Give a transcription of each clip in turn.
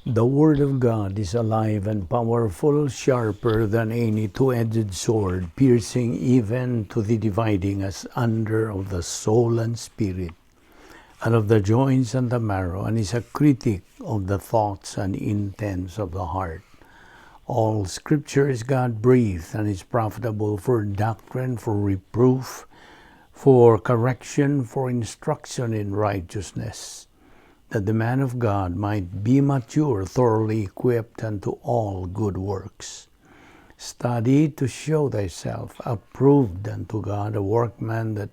The Word of God is alive and powerful, sharper than any two-edged sword, piercing even to the dividing asunder of the soul and spirit, and of the joints and the marrow, and is a critic of the thoughts and intents of the heart. All Scripture is God-breathed and is profitable for doctrine, for reproof, for correction, for instruction in righteousness, that the man of God might be mature, thoroughly equipped unto all good works. Study to show thyself approved unto God, a workman that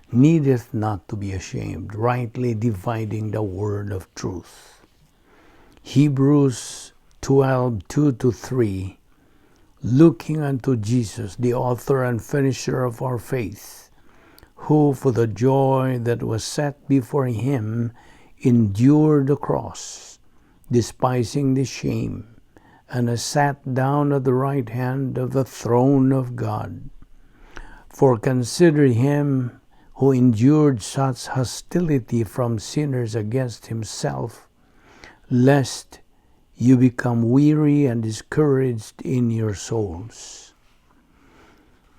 needeth not to be ashamed, rightly dividing the word of truth. Hebrews 12:2-3, looking unto Jesus, the author and finisher of our faith, who for the joy that was set before him endured the cross, despising the shame, and has sat down at the right hand of the throne of God. For consider him who endured such hostility from sinners against himself, lest you become weary and discouraged in your souls.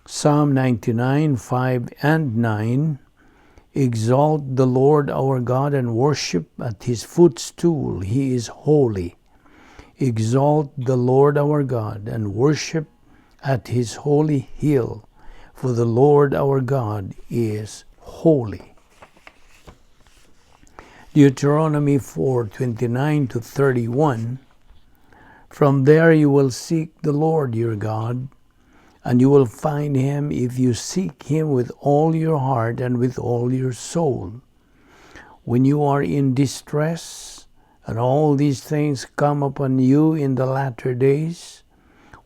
Psalm 99:5 and 9, exalt the Lord our God and worship at his footstool. He is holy. Exalt the Lord our God and worship at his holy hill, for the Lord our God is holy. Deuteronomy 4:29-31, from there you will seek the Lord your God, and you will find him if you seek him with all your heart and with all your soul. When you are in distress, and all these things come upon you in the latter days,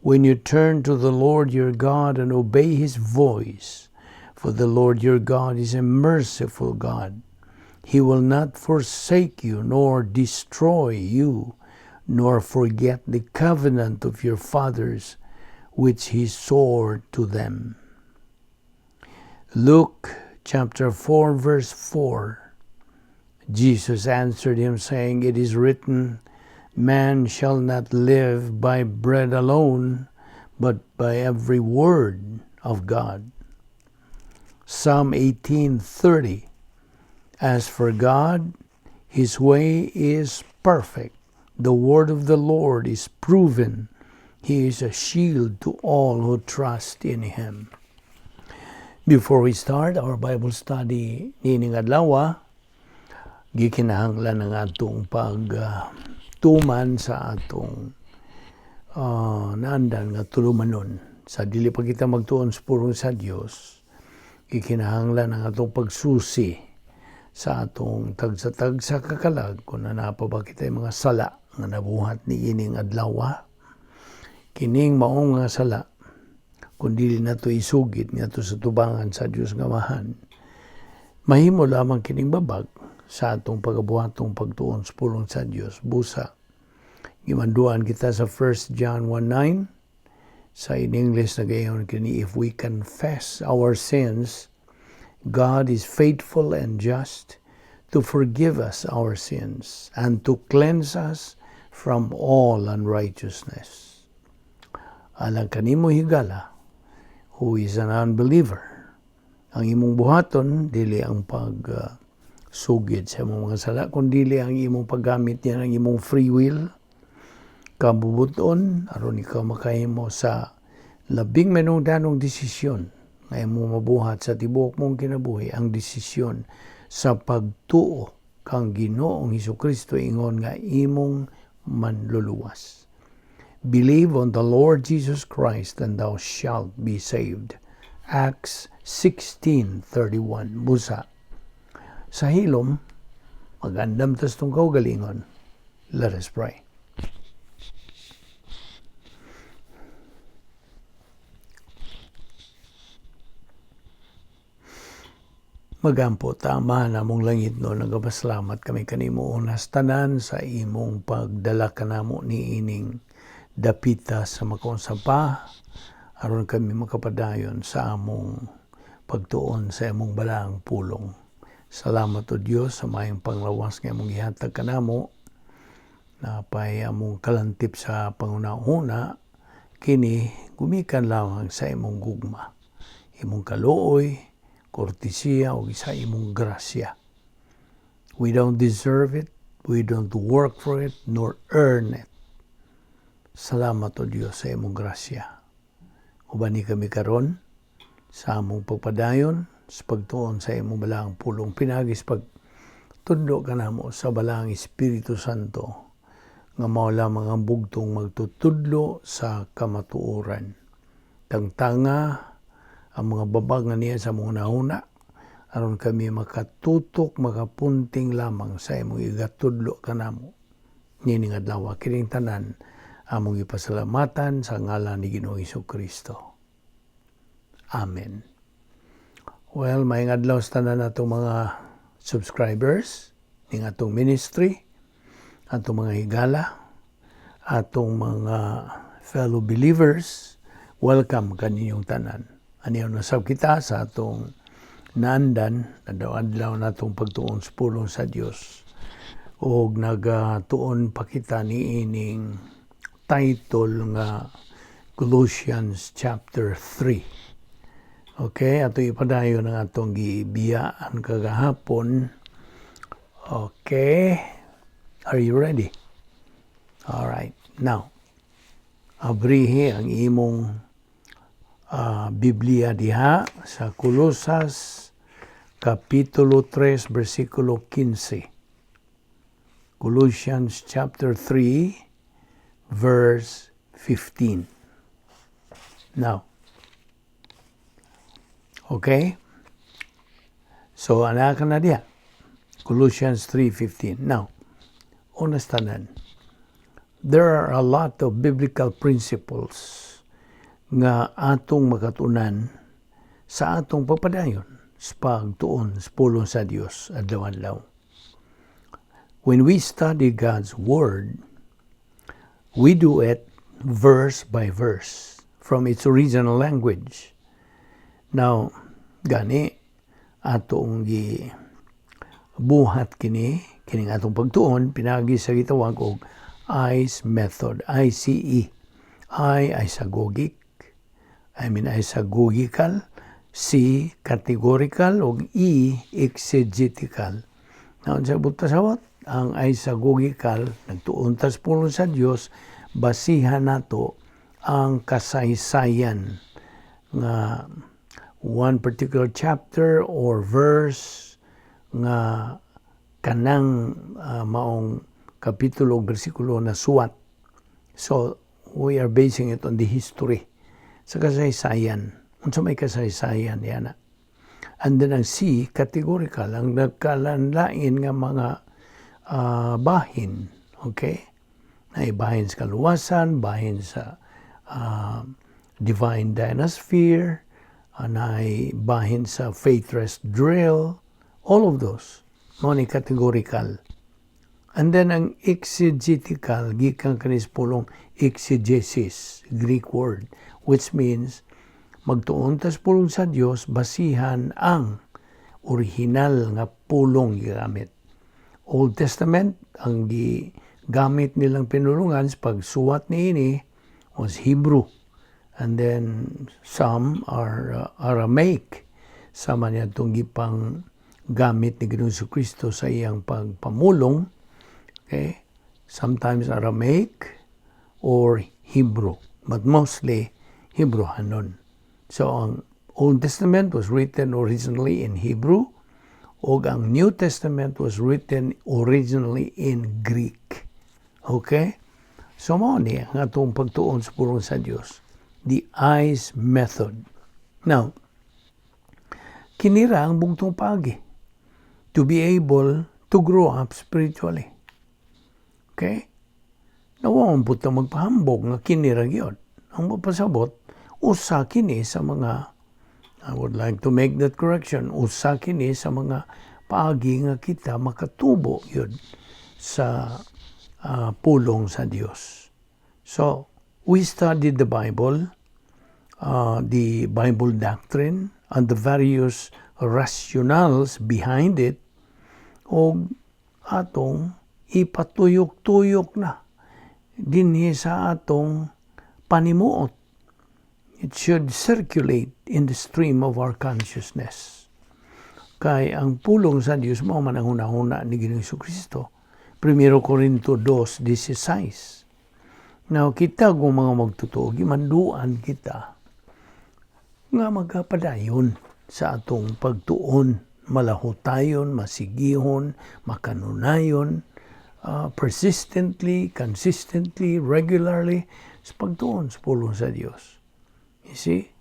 when you turn to the Lord your God and obey his voice, for the Lord your God is a merciful God. He will not forsake you, nor destroy you, nor forget the covenant of your fathers, which he swore to them. Luke chapter 4, verse 4. Jesus answered him, saying, it is written, man shall not live by bread alone, but by every word of God. Psalm 18:30. As for God, his way is perfect. The word of the Lord is proven. He is a shield to all who trust in him. Before we start our Bible study niining adlaw, gikinahanglan ang atong pagtuman sa atong naandan nga tulumanon. Sa dili pa kita magtuon sa pulong sa Dios, gikinahanglan ang atong pagsusi sa atong tagsa-tagsa kakalag kung naa pa ba kita mga sala nga nabuhat niining adlaw. Kining maong nga sala, kung dili nato isugid ngadto sa tubangan sa Dios nga Amahan, mahimo lamang kining babag sa atong pagabuhatong pagtuon sa pulong sa Dios. Busa, gimanduan kita sa 1 John 1:9, sa in English nagayon kini, if we confess our sins, God is faithful and just to forgive us our sins and to cleanse us from all unrighteousness. Alang kanimo higala, who is an unbeliever, ang imong buhaton dili ang pag sugid sa imong mga sala, kundi ang imong paggamit niya ng imong free will, kabubuton aron ikaw makahimo sa labing manungdanong desisyon nga imong mabuhat sa tibuok mong kinabuhi, ang desisyon sa pagtuo kang Ginoong Hesukristo ingon nga imong manluluwas. Believe on the Lord Jesus Christ and thou shalt be saved. Acts 16:31. Busa, sa hilom, magandam tas tong kaugalingon. Let us pray. Magampo tama na mong langit no, nagapasalamat kami kanimo unas tanan sa imong pagdala kanamo ni ining dapita sa makaunsa pa, aron kami makapadayon sa among pagtuon sa imong balaang pulong. Salamat o Dios sa maayong panglawas nga imong gihatag kanamo. Napay among kalantip sa panguna-una, kini gumikan lamang sa imong gugma, imong kaluoy, kortesiya ug sa imong grasya. We don't deserve it, we don't work for it, nor earn it. Salamat, O Dios, sa imong grasya. Ubani kami karon sa among pagpadayon sa pagtuon sa imong balaang pulong pinaagi sa pagtudlo kanamo sa Balaang Espiritu Santo nga mao lamang ang bugtong magtutudlo sa kamatuoran. Tangtanga ang mga babag nga niya sa among hunahuna aron kami makatutok, makapunting lamang sa imong igatudlo kanamo nining adlaw. Kining tanan among ipasalamatan sa ngalan ni Ginoong Kristo. Amen. Well, maayong adlaw sa tanan natong mga subscribers ning atong ministry, atong mga higala, atong mga fellow believers, welcome kaninyong tanan. Aniyaw nasab kita sa atong naandan, adlaw-adlaw natong pagtuon sa pulong sa Dios. Og nagatuon pa kita niining title nga Colossians chapter 3. Okay, ato ipadayon ang atong gibiyaan kagahapon. Okay. Are you ready? All right. Now, abrihi ang imong Biblia diha sa Kolosas Kapitulo 3, versikulo 15. Colossians chapter 3, verse 15. Now, okay? So, naa ka na diha. Colossians 3:15. Now, honest tanan, there are a lot of biblical principles nga atong makatunan sa atong pagpadayon sa pagtuon sa pulong sa Dios adlaw-adlaw. When we study God's Word, we do it verse by verse from its original language. Now, gani atong gi buhat kini kining atong pagtuon pinagi sa gitawag og ICE method, ICE. I, isagogic, I mean isagogical, C, categorical, ug E, exegetical. Now, sa buta sawat, ang isagogical, nagtuon tas pulong sa Dios, basihan nato ang kasaysayan nga one particular chapter or verse nga kanang maong kapitulo o bersikulo na suwat. So, we are basing it on the history sa kasaysayan. Unsa may kasaysayan yana. And then ang C, categorical, ang nagkalanlain nga mga bahin. Okay? Na bahin sa kaluwasan, bahin sa divine dynasphere, na bahin sa faith rest drill, all of those. Mao ni categorical. And then ang exegetical, gikan kanis pulong exegesis, Greek word, which means magtuon tas pulong sa Dios basihan ang original nga pulong gigamit. Old Testament, ang gigamit nilang pinulungan sa pagsuwat niini was Hebrew. And then some are Aramaic. Sama niya itong gipang gamit ni Ginoong Kristo sa iyang pagpamulong. Okay? Sometimes Aramaic or Hebrew, but mostly Hebrew-hanon. So ang Old Testament was written originally in Hebrew ug ang New Testament was written originally in Greek. Okay? So mao ni ang atong pagtuon sa pulong sa Dios. The ICE method. Now, kinira ang bugtong paagi to be able to grow up spiritually. Okay? Nawa man pud magpahambog nga kinira gyud. Ang mapasabot, usa kini sa mga, I would like to make that correction, usa kini sa mga paagi nga kita makatubo yun sa pulong sa Dios. So, we studied the Bible, the Bible doctrine, and the various rationales behind it, og atong Ipatuyok-tuyok na dinhi sa atong panimuot. It should circulate in the stream of our consciousness. Kay ang pulong sa Dios mao man ang hunahuna ni Ginoong Kristo. 1 Corinto 2:16. Now, kita kung mga magtotoo, gimanduan kita nga magapadayon sa atong pagtuon, malahutayon, masigihon, makanunayon, persistently, consistently, regularly, sa pagtuon sa pulong sa Dios. You see?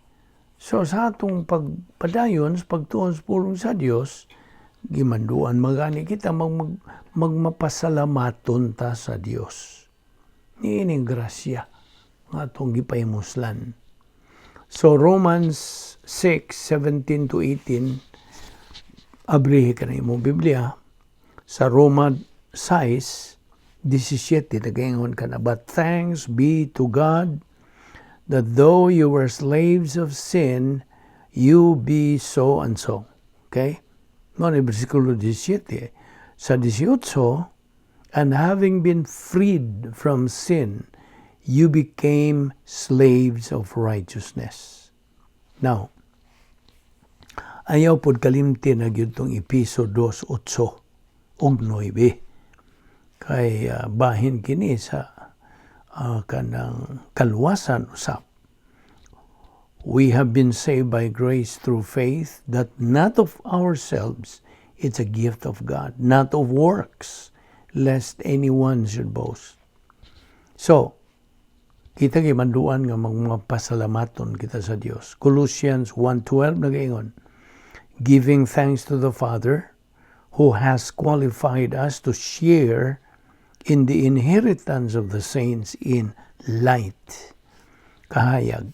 So sa atong pagpadayon sa pagtuon sa pulong sa Dios, gimanduan magani kita magmapasalamaton ta sa Dios. Niining grasya nga atong gipahimuslan. So Romans 6:17 to 18, abrihi ka na imong Biblia sa Roma 6:17, nagaingon ka na, "But thanks be to God that though you were slaves of sin, you be so and so." Okay? No, ni versikulo 17. Sa 18, "And having been freed from sin, you became slaves of righteousness." Now, ayaw pod kalimti na gyud tong Epeso 2:8 ug 9. Kay bahin kini sa kanang kaluwasan usab. "We have been saved by grace through faith, that not of ourselves, it's a gift of God, not of works, lest anyone should boast." So, kita gimanduan nga magmapasalamaton kita sa Dios. Colossians 1:12 nagaingon, "Giving thanks to the Father who has qualified us to share in the inheritance of the saints in light." Kahayag.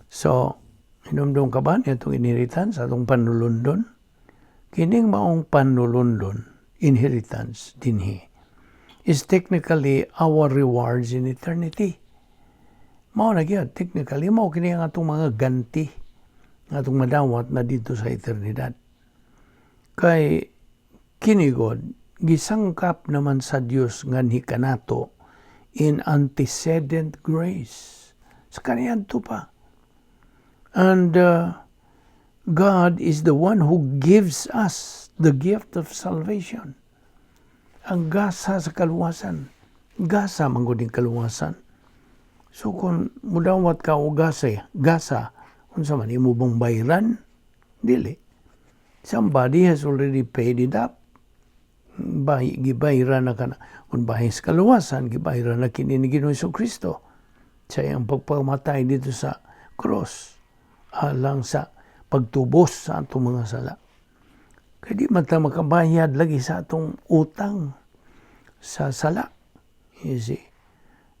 So, hinumdum ka ba nitong inheritance atong panulundon? Kining maong panulundon, inheritance dinhi, is technically our rewards in eternity. Mao na gyud, technically, mao kini ang atong mga ganti nga atong madawat na dito sa eternidad. Kay kini god, gisangkap naman sa Dios nganhi kanato in antecedent grace. Sa kaniadto pa. And God is the one who gives us the gift of salvation. Ang gasa sa kaluwasan. Gasa man gud kaluwasan. So kung mudawat ka og gasa, gasa, unsa man imo bang bayran? Dili. Somebody has already paid it up. Bay, gibayran na kana. Kung bahin sa kaluwasan, gibayran na kini ni Ginoong Kristo sa iyang pagpamatay dito sa cross alang sa pagtubos sa atong mga sala. Kay di man ta makabayad lagi sa atong utang sa sala. You see?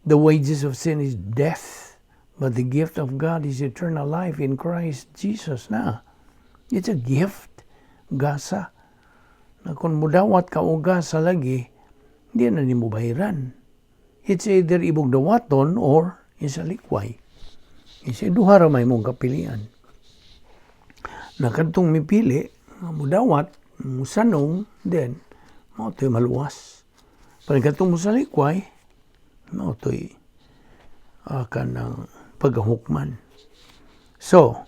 The wages of sin is death, but the gift of God is eternal life in Christ Jesus na. It's a gift. Gasa. Na kung mudawat ka og gasa lagi, hindi na nimo bayaran. It's either imong dawaton or isalikway. Isa duha ra may mong kapilian. Na kadtong mipili, nga mudawat, musanong, then mao to'y maluwas. Pero kadtong mosalikway, mao to'y kanang pagahukman. So,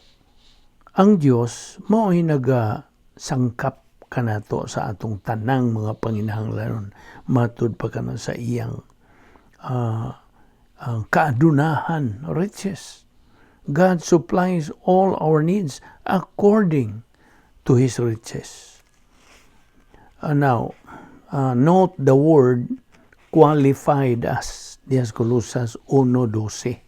ang Dios mao'y nagasangkap kanato sa atong tanang mga panginahanglanon matud pa kana sa iyang kaadunahan, riches. God supplies all our needs according to His riches. Now, note the word "qualified us" diya sa Colosas 1:12.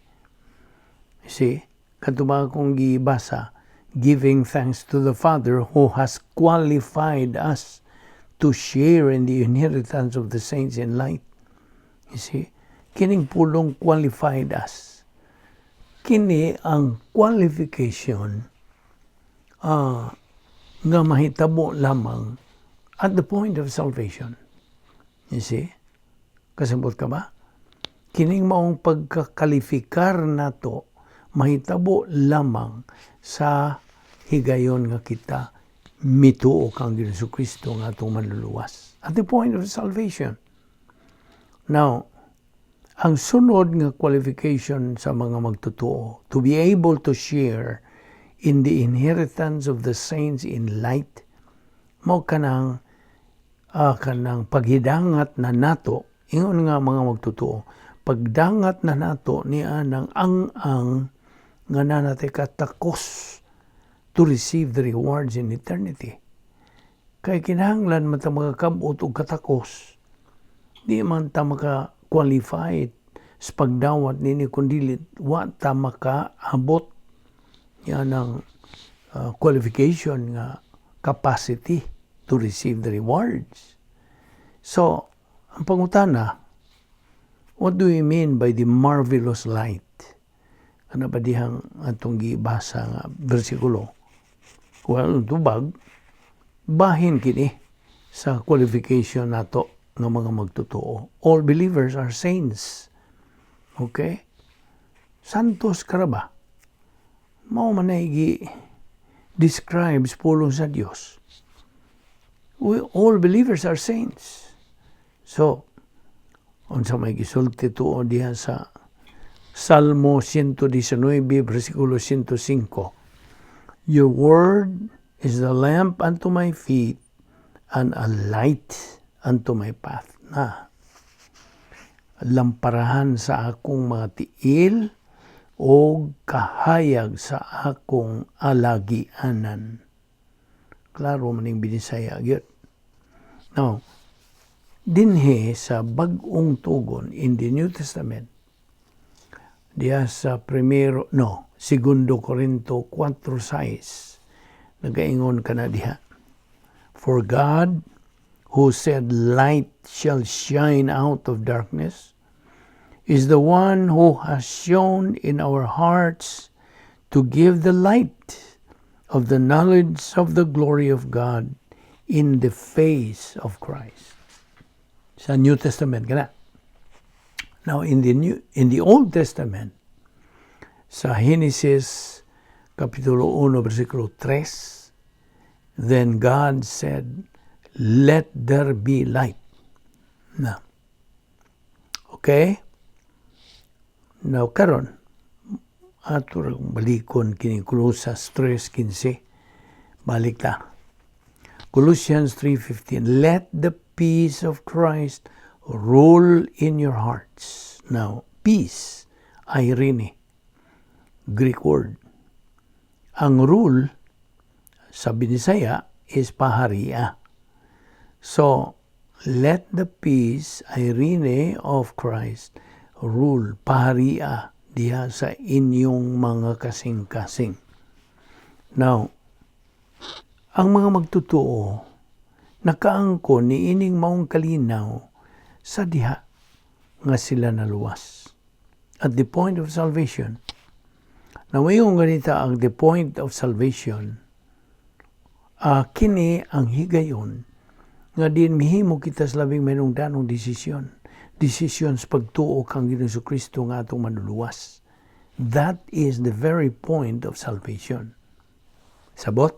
See, kadto ba akong gibasa, "Giving thanks to the Father who has qualified us to share in the inheritance of the saints in light." You see, kining pulong "qualified us." Kini ang qualification nga mahitabo lamang at the point of salvation. You see? Kasabot ka ba? Kining maong pagkakalifikar nato mahitabo lamang sa higayon nga kita mituo kang Ginoong Kristo nga atong manluluwas. At the point of salvation. Now, ang sunod nga qualification sa mga magtotoo to be able to share in the inheritance of the saints in light, mao kanang paghidangat na nato, ingon nga mga magtotoo, pagdangat na nato niya ng ang-ang nga naa na tay katakos to receive the rewards in eternity. Kay kinahanglan man ta makakabot og katakos. Di man ta maka-qualify sa pagdawat nini kung dili wa ta makaabot yan ang qualification nga capacity to receive the rewards. So, ang pangutana, what do we mean by the marvelous light? Ano ba dihang atong gibasa nga bersikulo? Well, tubag, bahin kini sa qualification nato ng mga magtotoo. All believers are saints. Okay? Santos ka ra ba? Mao man na gi-describe sa pulong sa Dios. We, all believers are saints. So, unsa may gisulti tuo diha sa Salmo 119, versikulo 105? "Your word is the lamp unto my feet and a light unto my path." Na lamparahan sa akong mga tiil o kahayag sa akong alagianan. Klaro man ning Binisaya gyud. Now, dinhi sa Bag-ong Tugon, in the New Testament, diya sa primero, no, Segundo Corinto 4:6, nagaingon ka na diha. "For God, who said, 'Light shall shine out of darkness,' is the one who has shone in our hearts to give the light of the knowledge of the glory of God in the face of Christ." Sa New Testament kana. Now in the Old Testament, sa Genesis kapitulo 1 versikulo 3, "Then God said, 'Let there be light.'" Na. Okay? Now karon ato ra balikon kini Colosas 3:15. Balik ta. Colossians 3:15, "Let the peace of Christ rule in your hearts." Now, peace, eirene, Greek word. Ang rule sa Binisaya is paharia. So, let the peace, eirene, of Christ rule, paharia diha sa inyong mga kasing-kasing. Now, ang mga magtotoo nakaangkon ni ining maong kalinaw sa diha nga sila naluwas. At the point of salvation. Now, mayong ganita ang the point of salvation, kini ang higayon nga din mihimo kita sa labing mahinungdanong desisyon. Desisyon sa pagtuo kang Ginoong Kristo nga atong manluluwas. That is the very point of salvation. Sabot?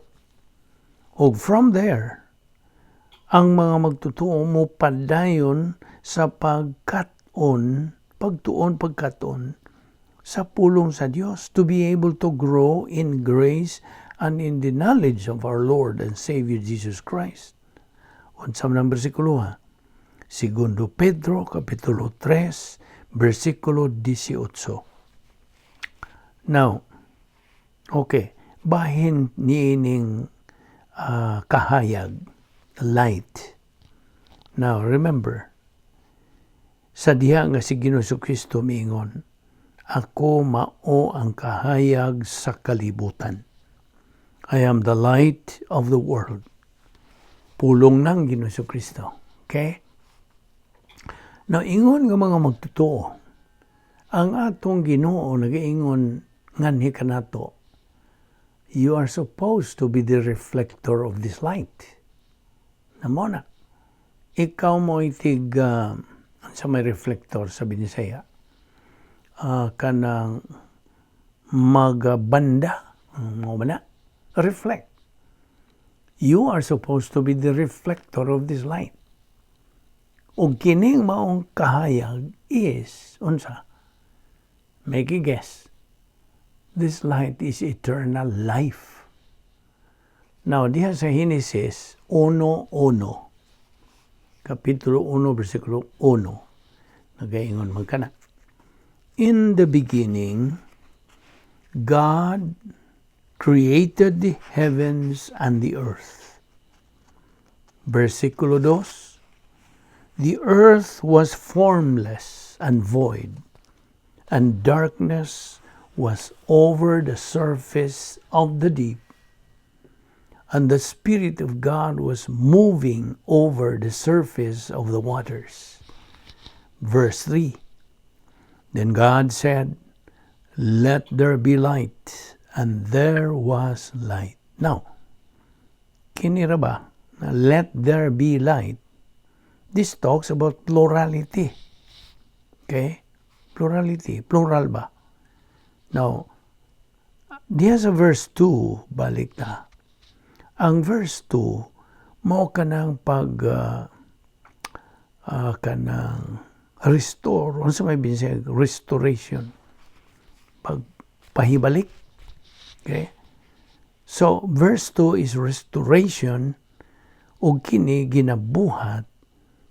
Og from there, ang mga magtotoo mo padayon sa pagkat-on, pagtuon, pagkat-on sa pulong sa Dios to be able to grow in grace and in the knowledge of our Lord and Savior Jesus Christ. Unsa man ang bersikulo ha? Segundo Pedro, Kapitulo 3, versikulo 18. Now, okay, bahin niining kahayag, light. Now, remember, sa diha nga si Ginoong Kristo miingon, "Ako mao ang kahayag sa kalibutan. I am the light of the world." Pulong ng Ginoong Kristo. Okay? Now, ingon nga mga magtotoo, ang atong Ginoo nagaingon nganhi kanato, you are supposed to be the reflector of this light. Namo na. Ikaw mo itig sa may reflector sa Binisaya. Kanang magabanda, mo ba na? Reflect. You are supposed to be the reflector of this light. Ug kining maong kahayag is unsa? Make a guess. This light is eternal life. Now, diha sa Genesis 1.1, Kapitulo 1, versikulo 1, nagaingon man kana. "In the beginning, God created the heavens and the earth." Versikulo 2, "The earth was formless and void, and darkness was over the surface of the deep, and the Spirit of God was moving over the surface of the waters." Verse 3, "Then God said, 'Let there be light,' and there was light." Now, kini ra ba, na "let there be light"? This talks about plurality. Okay? Plurality. Plural ba? Now, diha sa verse 2, balik ta. Ang verse 2, mao kanang pag kanang restore, unsa may Bisaya, restoration, pag pahibalik. Okay? So, verse 2 is restoration ug kini ginabuhat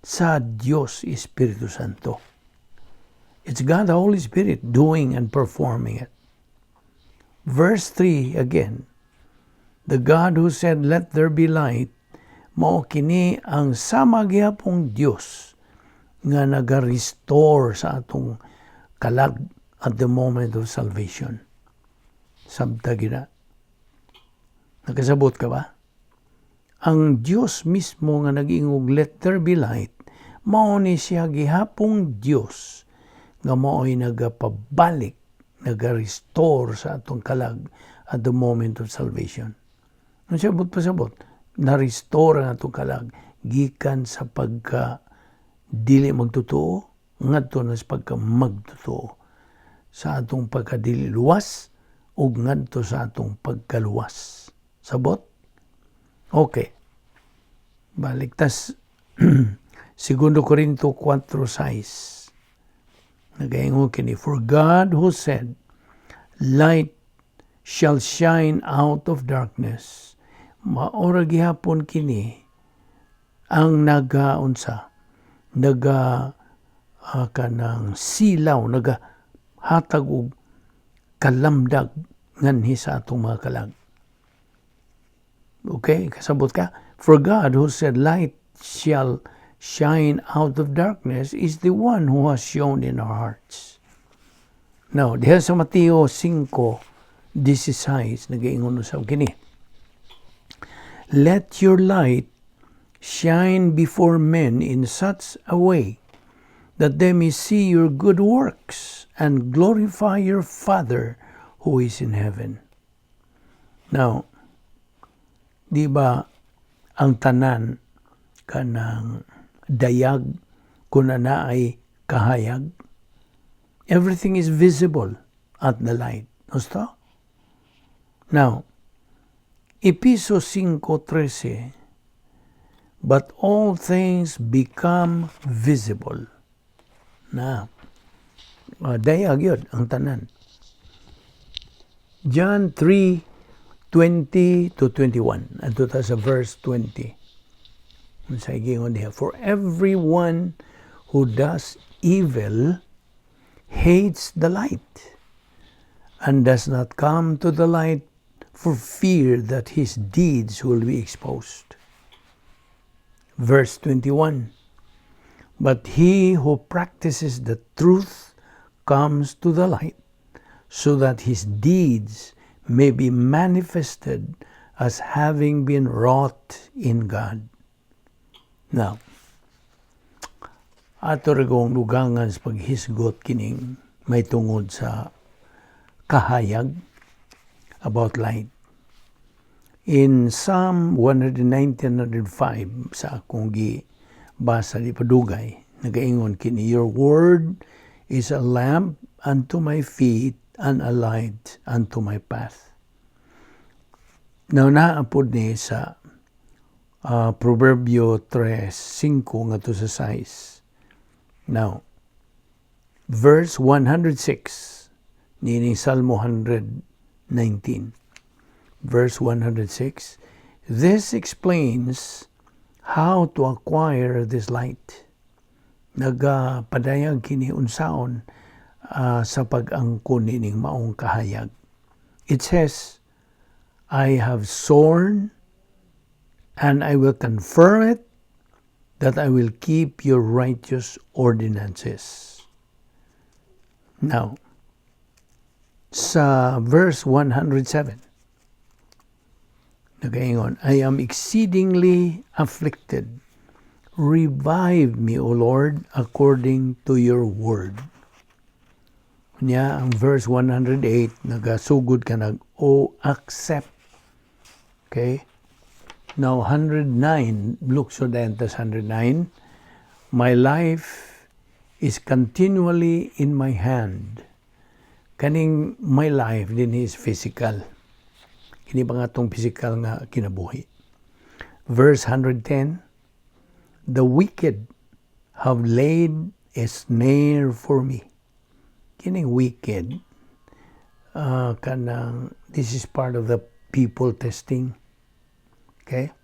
sa Dios Espiritu Santo. It's God the Holy Spirit doing and performing it. Verse 3 again, the God who said, "Let there be light," mao kini ang sama gihapong Dios nga naga-restore sa atong kalag at the moment of salvation. Sabta gina. Nakasabot ka ba? Ang Dios mismo nga nag-ingog "Let there be light," mao ni siya gihapong Dios nga mao'y nagapabalik, naga-restore sa atong kalag at the moment of salvation. Ang sabot pasabot, na-restore ang atong kalag gikan sa pagka dili magtotoo ngadto na sa pagka magtotoo, sa atong pagkadili luwas ug ngadto sa atong pagkaluwas. Sabot? Okay. Balik tas Segundo Corinto 4.6. Nagaingon kini, "For God who said, 'Light shall shine out of darkness,'" maora gihapon kini ang nagaunsa, naga kanang silaw, naga hatag og kalamdag nganhi sa atong mga kalag. Okay, kasabot ka? "For God who said, 'Light shall shine out of darkness,' is the one who has shone in our hearts." Now, diha sa Mateo 5:16, nagaingon sa kini. "Let your light shine before men in such a way that they may see your good works and glorify your Father who is in heaven." Now, di ba ang tanan kanang dayag kung na ay kahayag? Everything is visible at the light. Gusto? Now, Epeso 5.13, "But all things become visible." Na, dayag yun ang tanan. John 3:20 to 21. Adto ta sa verse 20. Sa giingon diha, "For everyone who does evil hates the light and does not come to the light for fear that his deeds will be exposed." Verse 21, "But he who practices the truth comes to the light, so that his deeds may be manifested as having been wrought in God." Now, ato ra kong dugangan sa paghisgot kining may tungod sa kahayag, about light. In Psalm 119:105 sa akong gi basa di padugay, nagaingon kini, "Your word is a lamp unto my feet and a light unto my path." Now, naa pod ni sa Proverbio 3:5 ngadto sa 6. Now, verse 106 niining Salmo 119. Verse 106, this explains how to acquire this light. Nagapadayag kini unsaon sa pag-angkon nining maong kahayag. It says, "I have sworn and I will confirm it that I will keep your righteous ordinances." Now, sa verse 107, nagaingon, "I am exceedingly afflicted. Revive me, O Lord, according to your word." Nya, ang verse 108, nagasugod ka nag, "O accept." Okay? Now, 109, look, so then, tas 109, "My life is continually in my hand." Kaning "my life" din is physical. Kini pa nga tong physical nga kinabuhi. Verse 110, "The wicked have laid a snare for me." Kining wicked, kanang, this is part of the people testing. Okay?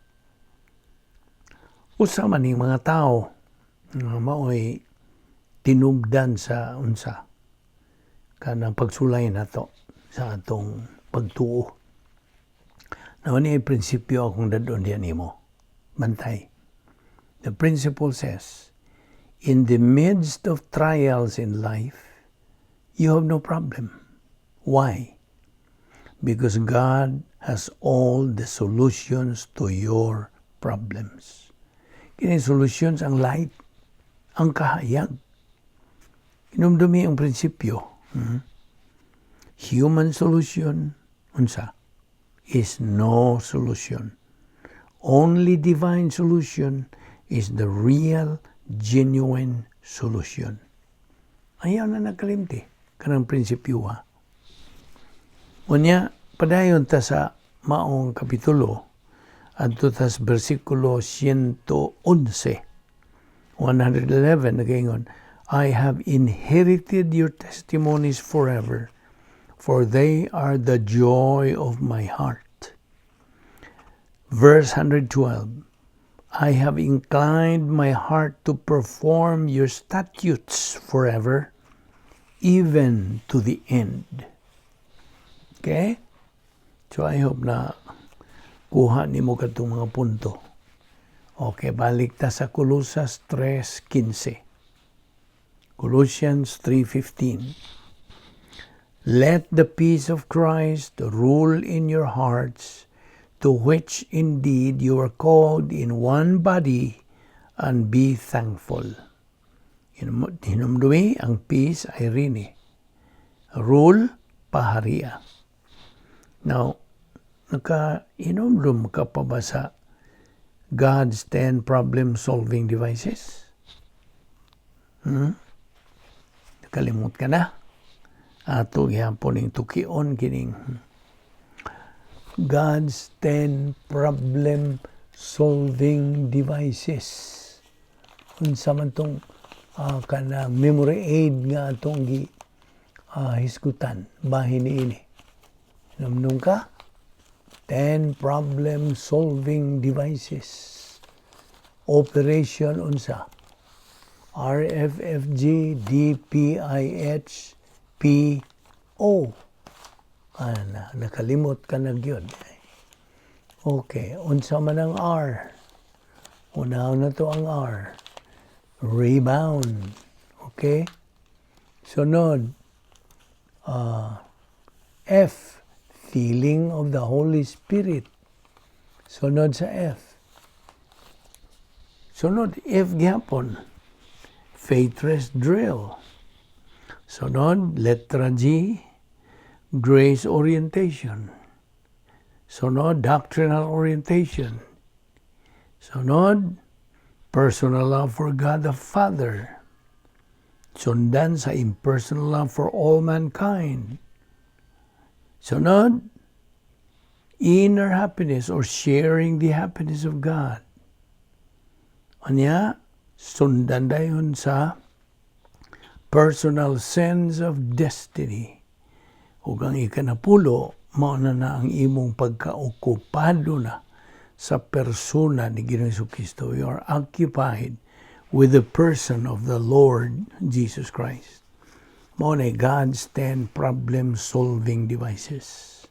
Usa man ning mga tao nga maoy tinubdan sa unsa kanang pagsulay nato sa atong pagtuo. Now, ni prinsipyo akong dad-on diyan nimo. Bantay. The principle says, in the midst of trials in life, you have no problem. Why? Because God has all the solutions to your problems. Kini solutions ang light, ang kahayag. Hinumdumi ang prinsipyo. Human solution, unsa, is no solution. Only divine solution is the real, genuine solution. Ayaw na nagkalimti kanang prinsipyo ha. Unya, padayon ta sa maong kapitulo adto tas bersikulo 111. 111, nagaingon, "I have inherited your testimonies forever, for they are the joy of my heart." Verse 112, "I have inclined my heart to perform your statutes forever, even to the end." Okay? So I hope na kuha nimo katong mga punto. Okay, balik ta sa Colosas 3:15. Colossians 3:15. "Let the peace of Christ rule in your hearts, to which indeed you are called in one body, and be thankful." Hinumdumi, ang peace, eirene. Rule, paharia. Now, naka-inomdum ka pa ba sa God's 10 problem-solving devices? Nakalimot ka na? Ato gihapon ning tukion kining God's 10 problem solving devices. Unsa man tong kanang memory aid nga atong gi hisgutan bahin niini. Namnong ka? 10 problem solving devices. Operation unsa? RFFG DPIH P O. Ana, nakalimot ka na gyud. Okay, unsa man ang R? Unahon na to ang R. Rebound. Okay? Sunod, F, feeling of the Holy Spirit. Sunod sa F. Sunod, F gihapon. Faith rest drill. Sunod, letra G, grace orientation. Sunod, doctrinal orientation. Sunod, personal love for God the Father. Sundan sa impersonal love for all mankind. Sunod, inner happiness or sharing the happiness of God. Anya, sundan dayon sa personal sense of destiny. Ug ang ikanapulo, mao na na ang imong pagkaokupado na sa persona ni Ginoong Kristo. You are occupied with the person of the Lord Jesus Christ. Mao na God's 10 problem-solving devices.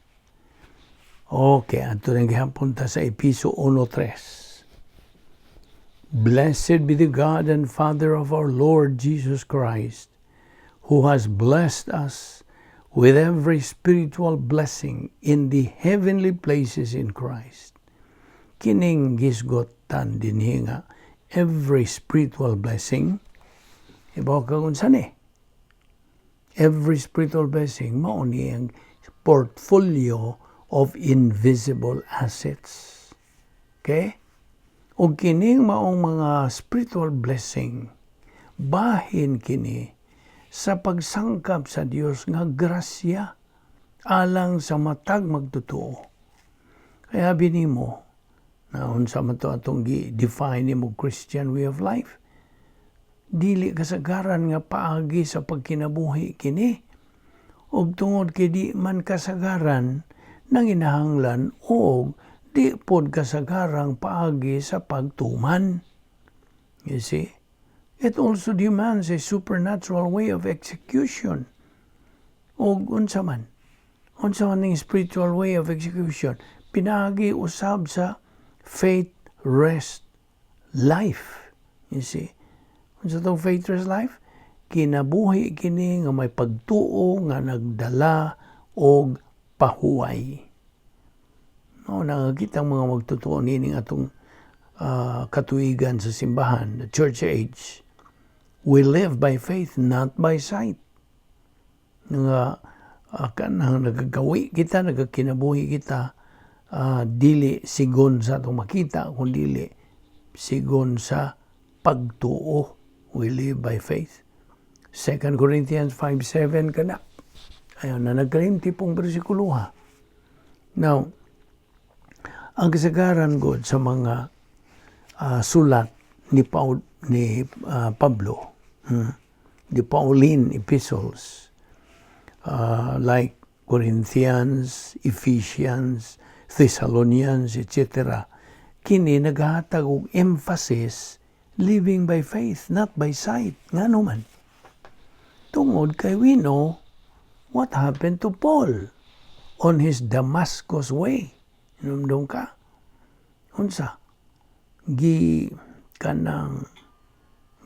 Okay, adto na gihapon ta sa Episo 1:3. Blessed be the God and Father of our Lord Jesus Christ, who has blessed us with every spiritual blessing in the heavenly places in Christ. Kining gisgotan dinhi nga every spiritual blessing, ibaw ka kung saan eh. Every spiritual blessing, mao ni ang portfolio of invisible assets. Okay? O kining maong mga spiritual blessing, bahin kini sa pagsangkap sa Dios nga grasya alang sa matag magtotoo. Kaya binimo na unsa man to atong gi-define nimo Christian way of life. Dili kasagaran nga paagi sa pagkinabuhi kini. Ug tungod kay di man kasagaran, nanginahanglan og di pod kasagarang paagi sa pagtuman. You see? It also demands a supernatural way of execution. Og unsa man? Unsa man ning spiritual way of execution? Pinaagi usab sa faith, rest, life. You see? Unsa tong faith, rest, life? Kinabuhi kini nga may pagtuo nga nagdala og pahuway. No, nakakita ang mga magtotoo nining atong katuigan sa simbahan, the church age. We live by faith, not by sight. Nga kanang nagagawi kita, nagakinabuhi kita, dili sigon sa atong makita, kun dili sigon sa pagtuo. We live by faith. 2 Corinthians 5:7 kana. Ayaw na nagkalimti pong bersikulo ha. Now, ang kasagaran god sa mga sulat ni Paul, ni Pablo, the Pauline epistles, like Corinthians, Ephesians, Thessalonians, etc. Kini naghatag og emphasis living by faith, not by sight. Ngano man? Tungod kay we know what happened to Paul on his Damascus way. Hinumdum ka? Unsa? Gi kanang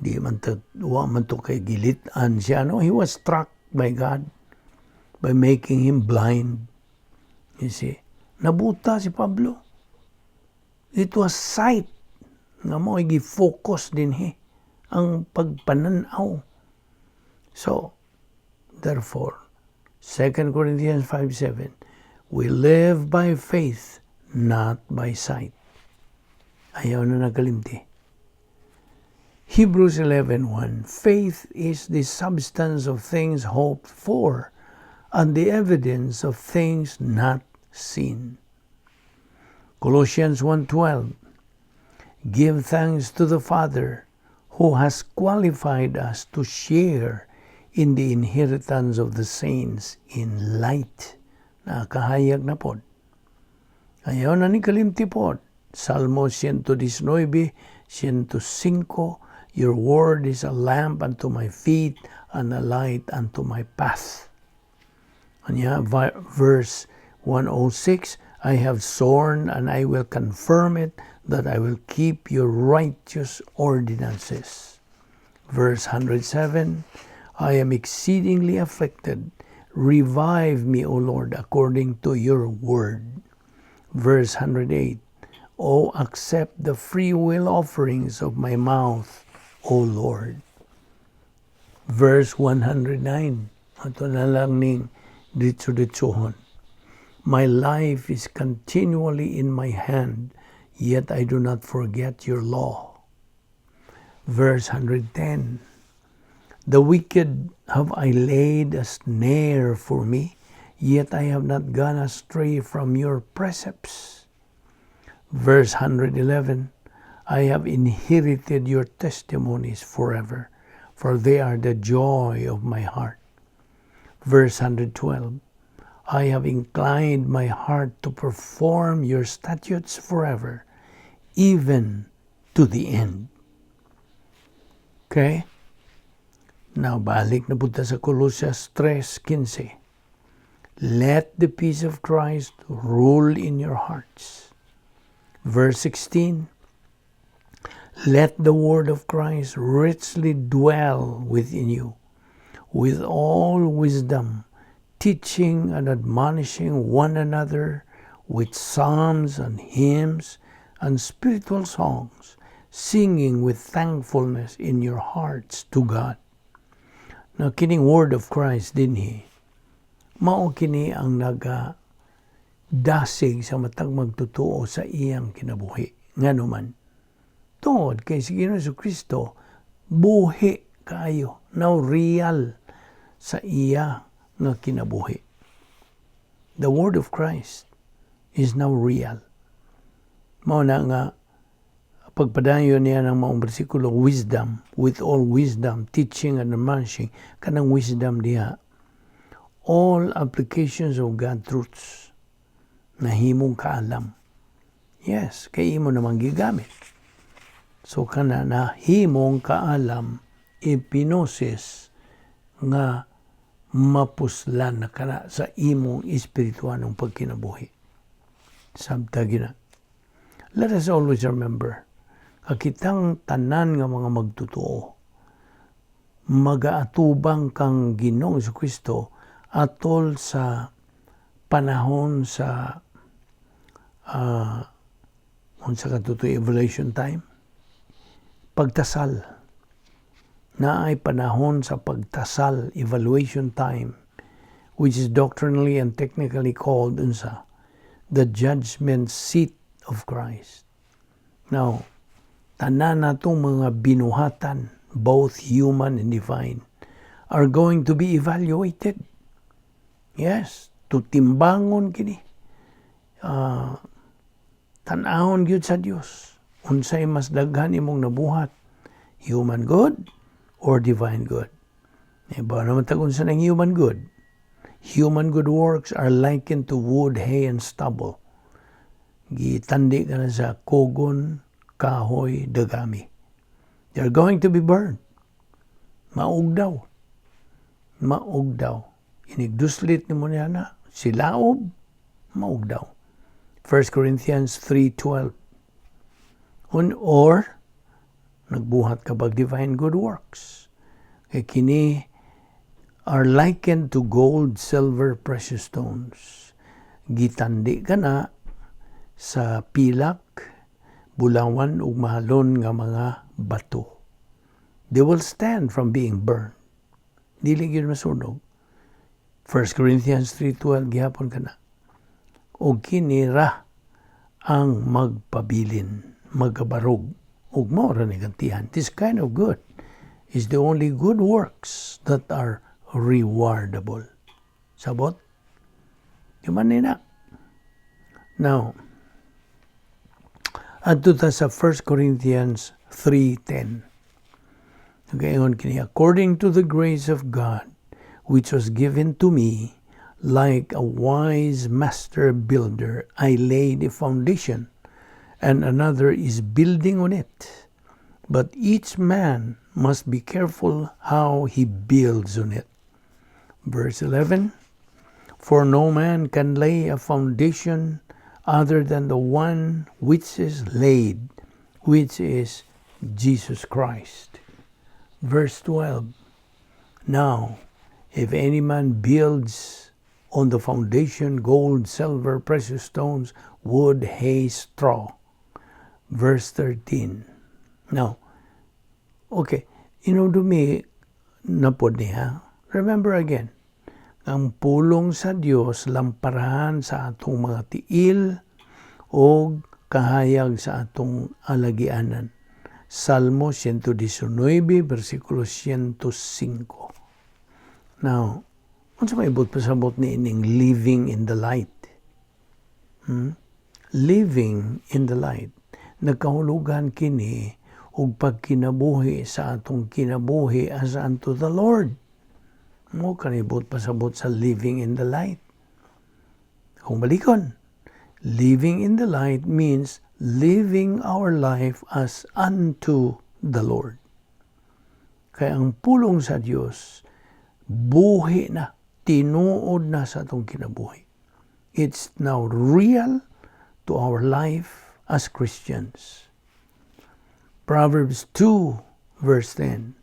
di man to, wa man to kay gilit-an siya, no? He was struck by God by making him blind. You see? Nabuta si Pablo. It was sight nga mo gi-focus dinhi ang pagpananaw. So, therefore, 2 Corinthians 5:7, we live by faith, not by sight. Ayaw na nagkalimti. Hebrews 11:1, faith is the substance of things hoped for and the evidence of things not seen. Colossians 1:12, give thanks to the Father who has qualified us to share in the inheritance of the saints in light. Nakahayag na pod. Ayaw na ni kalimti pod. Salmo 119, 105, "Your word is a lamp unto my feet and a light unto my path." Anya, verse 106, "I have sworn and I will confirm it that I will keep your righteous ordinances." Verse 107, "I am exceedingly afflicted. Revive me, O Lord, according to your word." Verse 108, "O accept the free will offerings of my mouth, O Lord." Verse 109, ato na lang ning ditso-ditsohon. "My life is continually in my hand, yet I do not forget your law." Verse 110, "The wicked have I laid a snare for me, yet I have not gone astray from your precepts." Verse 111, I have inherited your testimonies forever, for they are the joy of my heart. Verse 112. I have inclined my heart to perform your statutes forever, even to the end. Okay? Now, balik na punta sa Colossus 3:15. Let the peace of Christ rule in your hearts. Verse 16. Let the word of Christ richly dwell within you, with all wisdom, teaching and admonishing one another with psalms and hymns and spiritual songs, singing with thankfulness in your hearts to God. Now, kining word of Christ dinhi, mao kini ang naga dasig sa matag magtotoo sa iyang kinabuhi. Ngano man, tungod kay si Ginoong Kristo buhi kaayo, now real sa iya nga kinabuhi. The word of Christ is now real. Mao na nga pagpadayon niya ng maong bersikulo, wisdom, with all wisdom, teaching and admonishing, kanang wisdom diha, all applications of God truths, nahimong kaalam. Yes, kay imo namang gigamit. So kana nahimong kaalam, epinosis, nga mapuslan na kana sa imong espirituanong pagkinabuhi. Sabta gina. Let us always remember, kitang tanan nga mga magtotoo, magaatubang kang Ginoong Kristo atol sa panahon sa unsa ka to, evaluation time, pagtasal na ay panahon sa pagtasal, evaluation time, which is doctrinally and technically called unsa? The judgment seat of Christ. Now, tanan natong mga binuhatan, both human and divine, are going to be evaluated. Yes, tutimbangon kini. Tan-awon gyud sa Dios. Unsay mas daghan imong nabuhat? Human good or divine good? Iba naman tag unsa ng human good. Human good works are likened to wood, hay, and stubble. Gitandi ka na sa kugon, kahoy, dagami. They're going to be burned. Maug daw. Maug daw. Inigduslit nimo niya na, silaob, maug daw. 1 Corinthians 3:12. Or, nagbuhat ka bag divine good works? Kay kini are likened to gold, silver, precious stones. Gitandi ka na sa pilak, bulawan ug mahalon nga mga bato. They will stand from being burned. Dili gyud masunog. 1 Corinthians 3:12 gihapon kana. Og kini ra ang magpabilin, magabarog ug mao ra ni gantihan. This kind of good is the only good works that are rewardable. Sabot? Yuman ni na. Now, adto ta sa 1 Corinthians 3:10. Nagaingon kini, "According to the grace of God, which was given to me, like a wise master builder, I laid a foundation, and another is building on it. But each man must be careful how he builds on it." Verse 11. "For no man can lay a foundation other than the one which is laid, which is Jesus Christ." Verse 12. "Now, if any man builds on the foundation gold, silver, precious stones, wood, hay, straw." Verse 13. Now, okay, inudumi na pod niya. Remember again, ang pulong sa Dios lamparahan sa atong mga tiil o kahayag sa atong alagianan. Salmo 119, versikulo 105. Now, unsa may ibot pasabot ni ining living in the light? Living in the light. Nagkahulugan kini og pagkinabuhi sa atong kinabuhi as unto the Lord. Mao kani buot pasabot sa living in the light. Kung balikon, living in the light means living our life as unto the Lord. Kaya ang pulong sa Dios, buhi na, tinuod na sa atong kinabuhi. It's now real to our life as Christians. Proverbs 2 verse 10: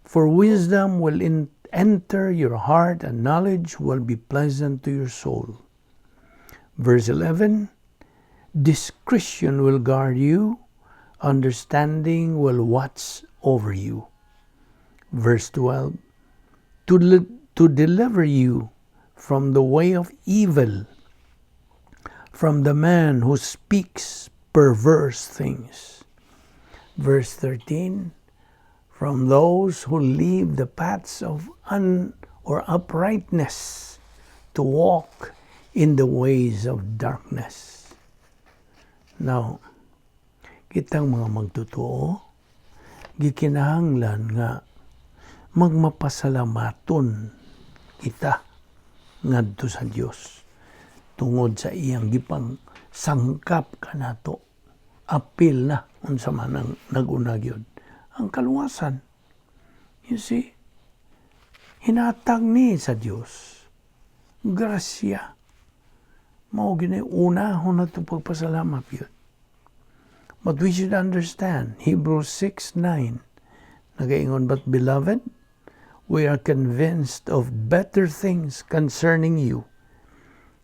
"For wisdom will enter your heart and knowledge will be pleasant to your soul." Verse 11: "Discretion will guard you, understanding will watch over you." Verse 12: "To deliver you from the way of evil, from the man who speaks perverse things." Verse 13: "From those who leave the paths of un or uprightness to walk in the ways of darkness." Now, kitang mga magtotoo, gikinahanglan nga magmapasalamaton kita ngadto sa Dios tungod sa iyang gipang sangkap kanato, apil na unsa man ang nag-una gyud, ang kaluwasan. You see, hinatag ni sa Dios, grasya. Mao gini unahon nato pagpasalamat gyud. But we should understand Hebrews 6:9, nagaingon, "But beloved, we are convinced of better things concerning you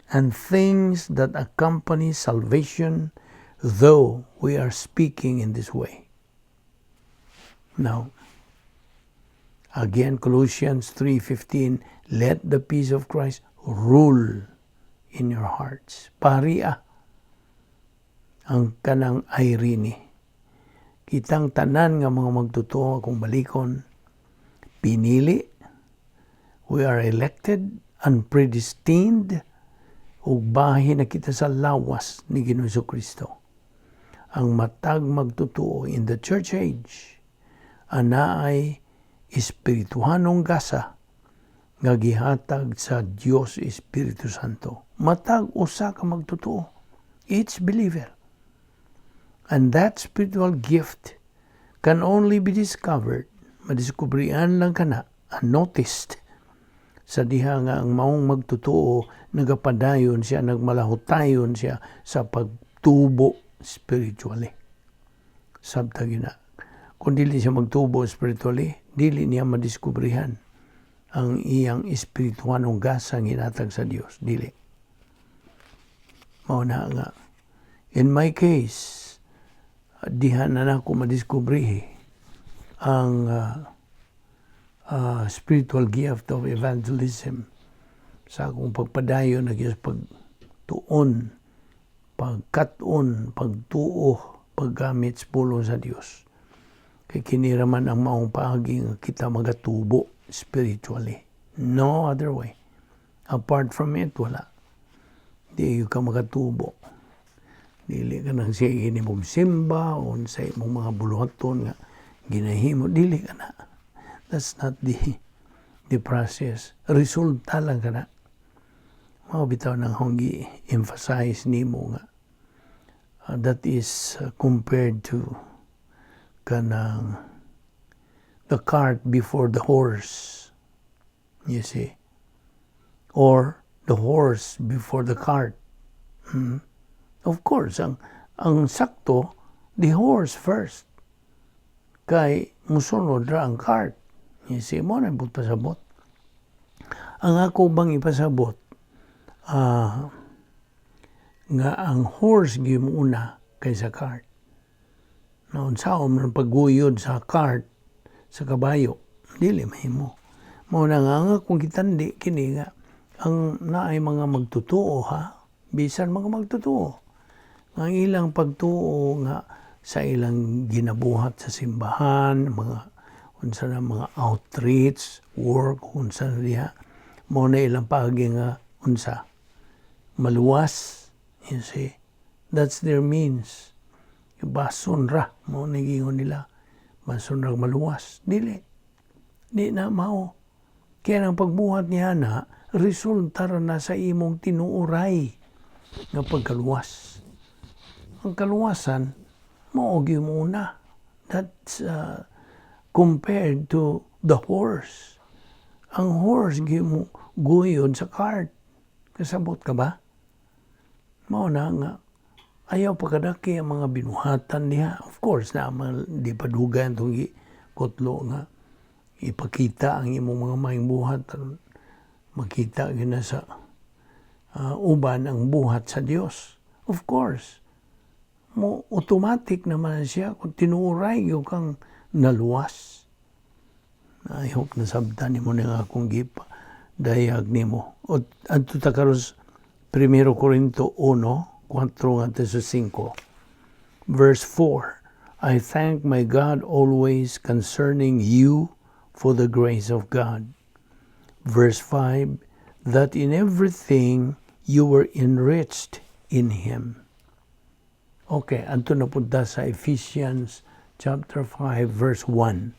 and things that accompany salvation, though we are speaking in this way." Now, again, Colossians 3:15, "Let the peace of Christ rule in your hearts." Paria ang kanang irene. Kitang tanan nga mga magtotoo, kung balikon, pinili, we are elected and predestined ug bahin na kita sa lawas ni Ginoong Kristo. Ang matag magtotoo in the church age, anaay espirituhanong gasa nga gihatag sa Dios Espiritu Santo. Matag usa ka magtotoo, each believer. And that spiritual gift can only be discovered, madiskubrian lang kana, and noticed, sa diha nga ang maong magtotoo nagapadayon siya, nagmalahutayon siya sa pagtubo spiritually. Sabta gina. Kung dili siya magtubo spiritually, dili niya madiskubrihan ang iyang espirituhanong gasa nga hinatag sa Dios. Dili. Mao na nga, in my case, diha na nako madiskubrihi ang spiritual gift of evangelism sa akong pagpadayon na sa pagtuon, pagkat-on, pagtuo, paggamit sa pulong sa Dios. Kay kini ra man ang maong paagi nga kita magatubo spiritually. No other way. Apart from it, wala. Di ka makatubo. Dili ka nang sige nimong simba o sa imong mga buluhaton nga ginahimo. Dili ka na. That's not the process. Resulta lang ka na. Mao bitaw nang akong gi-emphasize nimo nga that is compared to kanang the cart before the horse, you see, or the horse before the cart. Of course, ang sakto, the horse first. Kay musunod ra ang cart. You see, mao na buot pasabot. Ang ako bang ipasabot, nga ang horse gyud una kaysa cart. Naunsaon man pagguyod sa cart sa kabayo, dili mahimo. Mao na nga nga kung gitandi kini nga ang naay mga magtotoo ha, bisan mga magtotoo ang ilang pagtuo nga sa ilang ginabuhat sa simbahan, mga unsa na mga outreach work, unsa na diha, mao na ilang paagi nga unsa maluwas, you see. That's their means. Bason ra mao ni giingon nila. Bason ra maluwas. Dili. Di na mao. Kaya ang pagbuhat niya na, resulta ra na sa imong tinuoray nga pagkaluwas. Ang kaluwasan, mao gyud muna. That's compared to the horse. Ang horse gyud mo guyod sa cart. Kasabot ka ba? Mao na nga ayaw pagkadaki ang mga binuhatan niya. Of course, na mga, di pa dugay ang itong kutlo nga ipakita ang imong mga maayong buhat aron makita gyud na sa uban ang buhat sa Dios. Of course, mo automatic naman siya kung tinuoray gyud kang naluwas. I hope nasabtan nimo na akong gipa dayag nimo. O adto ta karon sa 1 Corinto 1, 4 ngadto sa 5. Verse 4, "I thank my God always concerning you for the grace of God." Verse 5, "That in everything you were enriched in Him." Okay, adto na punta sa Ephesians chapter 5 verse 1.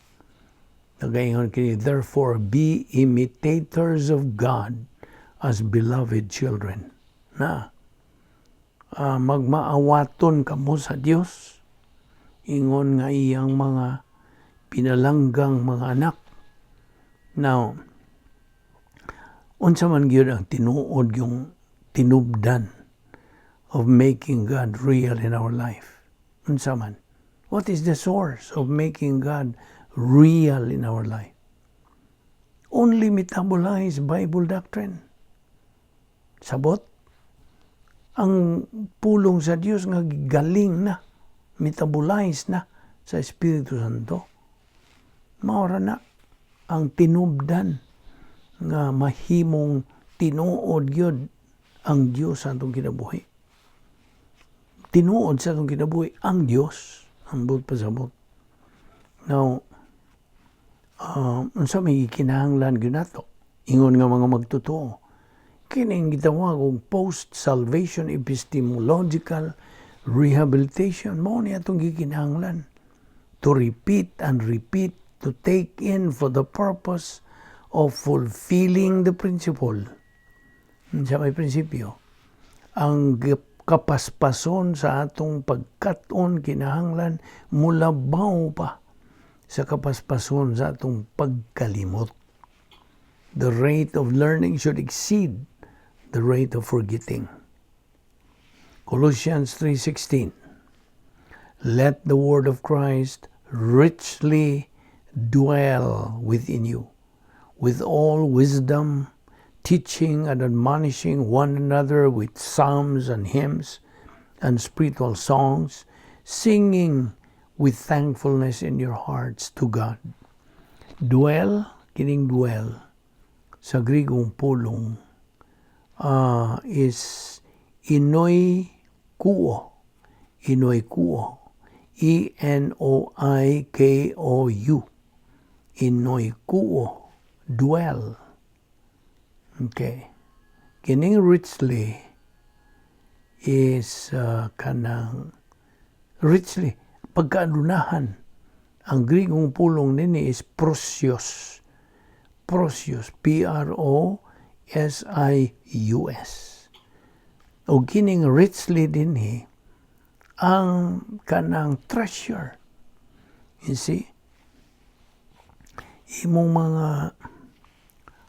Nagaingon kini, "Therefore be imitators of God as beloved children." Na, magmaawaton kamo sa Dios ingon nga iyang mga pinalanggang mga anak. Now, unsa man gyud ang tinuod yung tinubdan of making God real in our life? Unsa man? What is the source of making God real in our life? Only metabolized Bible doctrine. Sabot? Ang pulong sa Dios nga galing na, metabolize na sa Espiritu Santo. Maora na ang tinubdan nga mahimong tinuod gyud ang Dios sa atong kinabuhi. Tinuod sa atong kinabuhi ang Dios. Ambot pasabot. Now, unsa may kinahanglan gyud nato? Ingon nga mga magtotoo. Kining gitawag og post-salvation epistemological rehabilitation, mao ni atong gikinahanglan. To repeat and repeat, to take in for the purpose of fulfilling the principle. Sa may prinsipyo, ang kapaspason sa atong pagkat-on kinahanglan mulabaw pa sa kapaspason sa atong pagkalimot. The rate of learning should exceed the rate of forgetting. Colossians 3:16. "Let the word of Christ richly dwell within you, with all wisdom, teaching and admonishing one another with psalms and hymns and spiritual songs, singing with thankfulness in your hearts to God." Dwell, kining dwell, sa Grigong pulong is enoikouo. Enoikouo. Enoikou. Enoikouo. Dwell. Okay. Kining richly is kanang richly pagkaadunahan. Ang Grigong pulong nini is prosios. Prosios, P R O S I U S. O kining richly dinhi ang kanang treasure. You see? Imong mga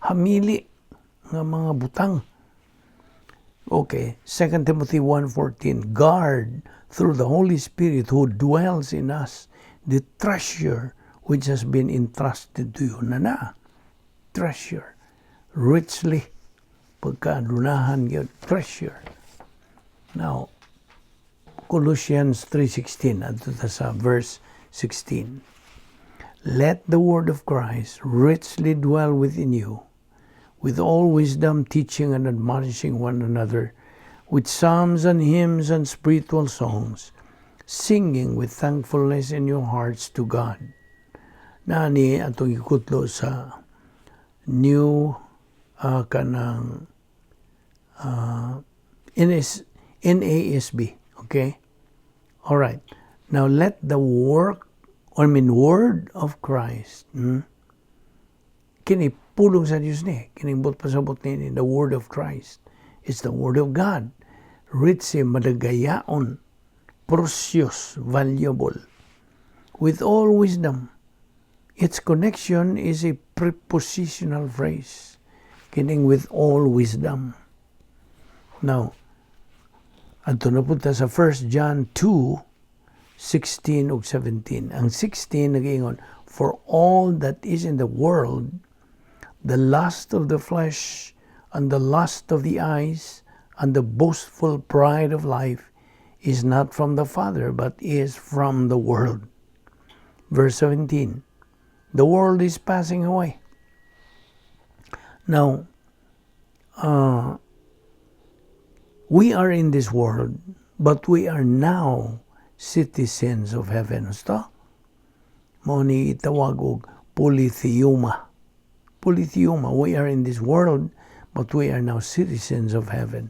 hamili nga mga butang. Okay, 2 Timothy 1:14, "Guard through the Holy Spirit who dwells in us the treasure which has been entrusted to you." Na na, treasure. Richly, pagkaadunahan gyud, treasure. Now, Colossians 3:16, adto ta sa verse 16. "Let the word of Christ richly dwell within you, with all wisdom, teaching and admonishing one another, with psalms and hymns and spiritual songs, singing with thankfulness in your hearts to God." Nani atong ikutlo sa new kanang NS, NASB. Okay? All right. Now let the work, I mean word of Christ, Kini pulong sa Dios ni, kining buot pasabot ni the word of Christ. It's the word of God. Rich, madagayaon, precious, valuable, with all wisdom. Its connection is a prepositional phrase, kining "with all wisdom." Now, adto na punta sa 1 John 2, 16 ug 17. Ang 16 nag-ingon, "For all that is in the world, the lust of the flesh and the lust of the eyes and the boastful pride of life is not from the Father, but is from the world." Verse 17, "The world is passing away." Now, we are in this world, but we are now citizens of heaven. Basta? Mao ni itawag og polytheoma. Polytheoma, we are in this world, but we are now citizens of heaven.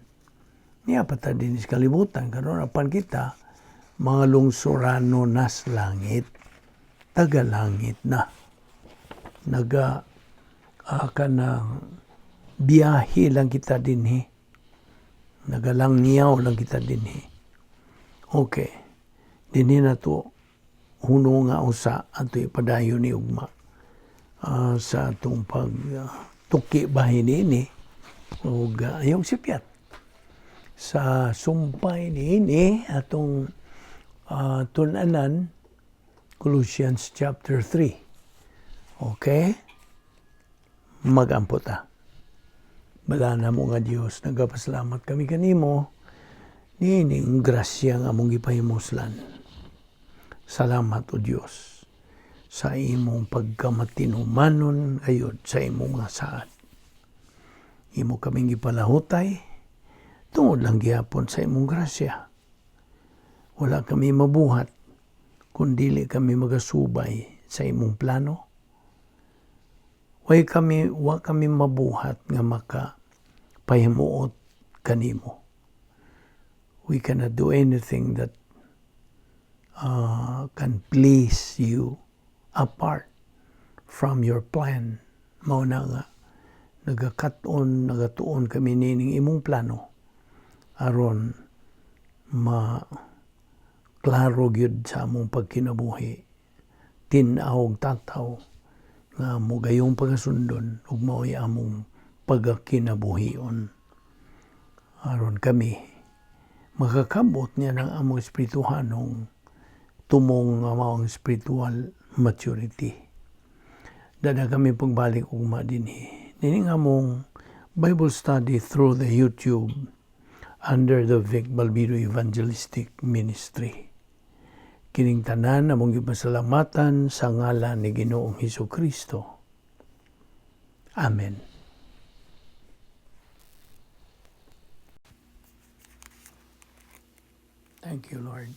Nia pa ta dinhi sa kalibutan, karon apan kita, mga lungsurano nas langit, taga-langit na. Naga kanang biyahe lang kita dinhi. Nagalangyaw lang kita dinhi. Okay. Dinhi na to huno nga usa ato ipadayon ni ugma sa atong pag tuki bahin ini ug ayong sipyat sa sumpay niini atong tun-anan, Colossians chapter 3. Okay? Magampo ta. Balaan namo nga Dios, nagapasalamat kami kanimo niining grasya nga among gipahimuslan. Salamat, O Dios, sa imong pagkamatinumanon gayud sa imong mga saad. Imo kaming gipalahutay tungod lang gihapon sa imong grasya. Wala kami mabuhat kung dili kami magasubay sa imong plano. Wa kami mabuhat nga maka pahimuot kanimo. We cannot do anything that can please you apart from your plan. Mao na nga nagakat-on, nagatuon kami nining imong plano aron ma klaro gyud sa among pagkinabuhi. Tin-aw ug tataw nga mo gayong pagasundon ug mao'y among pagakinabuhion. Aron kami makakabot niya ng among espirituhanong tumong nga mao ang spiritual maturity. Dada kami pagbalik ugma dinhi. Nining among Bible study through the YouTube under the Vic Balbido Evangelistic Ministry. Kining tanan among gipasalamatan sa ngalan ni Ginoong Hesus Kristo. Amen. Thank you, Lord.